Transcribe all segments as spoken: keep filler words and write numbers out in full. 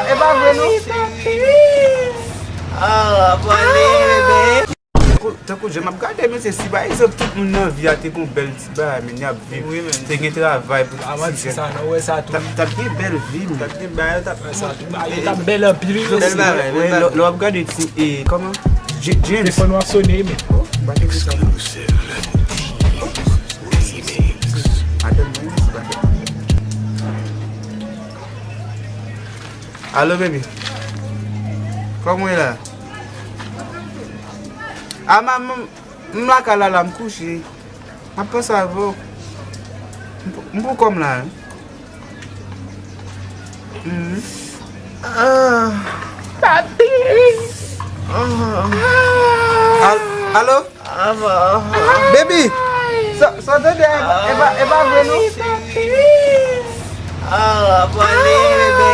E pa vre, non? Ah, pale, bebe. Tankou, tankou jan m ap gade, mesye, si pa egzanp tout moun nan vi a te gon bèl ti bagay, men y ap viv, wi, men te gen travay pou ti jèn. Sa, non, wè sa tou. T ap, t ap gen bèl vi, men. T ap gen bagay, t ap, wè sa tou. Bagay yo t ap bèl anpil, wi, bèl mesye. Bagay, bèl bagay. Lè w ap gade ti, e, kòman? J-, James. Telefòn w ap sone, men. Oh, m pa te di sa. Madanm mwen, se pa fè. Alo, baby. Kòman w ye la? A, m, m, m lakay la, la, m kouche. M ap panse avè w. M pou, m pou kòm la, wi. Mhm. Ah. Papi. Ah. Al-, alo? Baby, sa, sa w tande a, e pa, e pa, e pa vre, non? Ah, pale, bebe.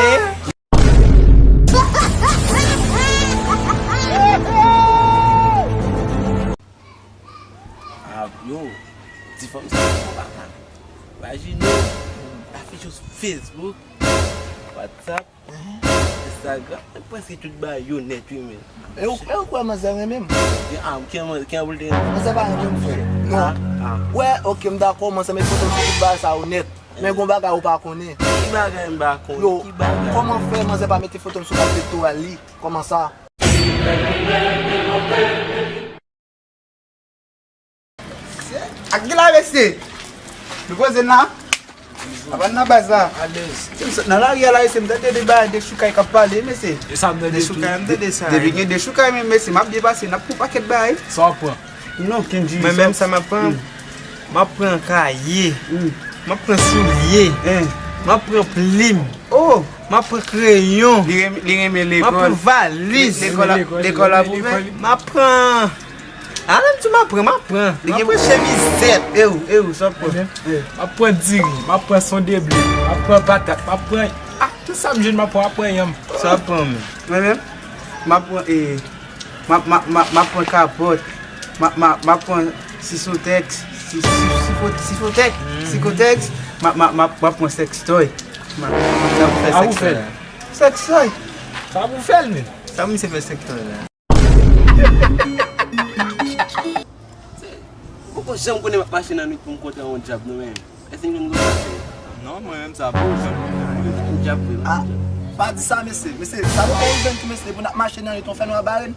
Ah, yo, ti fanm sa, yo pa ka. Imajine, afich yo sou Facebook, WhatsApp, Instagram, prèske tout bagay yo nèt, wi, men. E ou, e ou kwè manzè renmen m? Ah, ki an, ki an pou l te renmen? Manzè pa renmen m, frè. Non. Ah, ah. Wè, ok, m dakò, manzè met foto m sou tout bagay sa yo nèt. Men gon bagay ou pa konnen. Ki bagay m pa konnen? Yo, ki bagay? Kòman fè manzè pa mete foto m sou kat elektoral li? Kòman sa? Ak ki la, mesye? Nou poze n la? Avan nan baz la. Alèz. Nan lari a la, mesye, m tande de bagay, dechoukay k ap pale, mesye. E sa m tande tou. Dechoukay, m tande sa. Depi gen dechoukay, men, mesye, m ap byen pase, n ap fè yon pakèt bagay. Sa w ap pran? Non, Kendji, mwen menm, sa m ap pran? M ap pran kaye. M ap pran soulye. M ap pran plim. Oh! M ap pran kreyon. Li renmen, li renmen lekòl. M ap pran valiz. Lekòl la, lekòl la pou fè. M ap pran. A, lè m di m ap pran, m ap pran. M ap pran chemizèt. E ou, e ou, sa w ap pran? M ap pran diri, m ap pran sondeble, m ap pran patat, m ap pran, ah, tout sa m jwenn m ap pran, m ap pran yanm. Sa w ap pran, men? Mwen menm, m ap pran, e, m ap, m ap, m ap, m ap pran kapòt, m ap, m ap, m ap pran sisotèks, si, si, sifo-, sifotèk, sikotèks, m ap, m ap, m ap, m ap pran sèkstòy. M ap, sa pou fè sèkstòy la. Sèkstòy? Sa pou fè l, men. Sa misye fè sèkstòy la? Ou poko janm konnen m ap mache nan nwit pou m kontre yon dyab, non, men. Èske m konn konn sa fè? Non, mwen menm sa poko janm rive m. Yon dyab vre, non? Ah, pa di sa, mesye. Mesye, sa poko rive m tou, mesye, pou n ap mache nan nwit, yon fènwa bare n.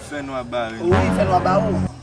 Fènwa bare n? Wi, fènwa bare w.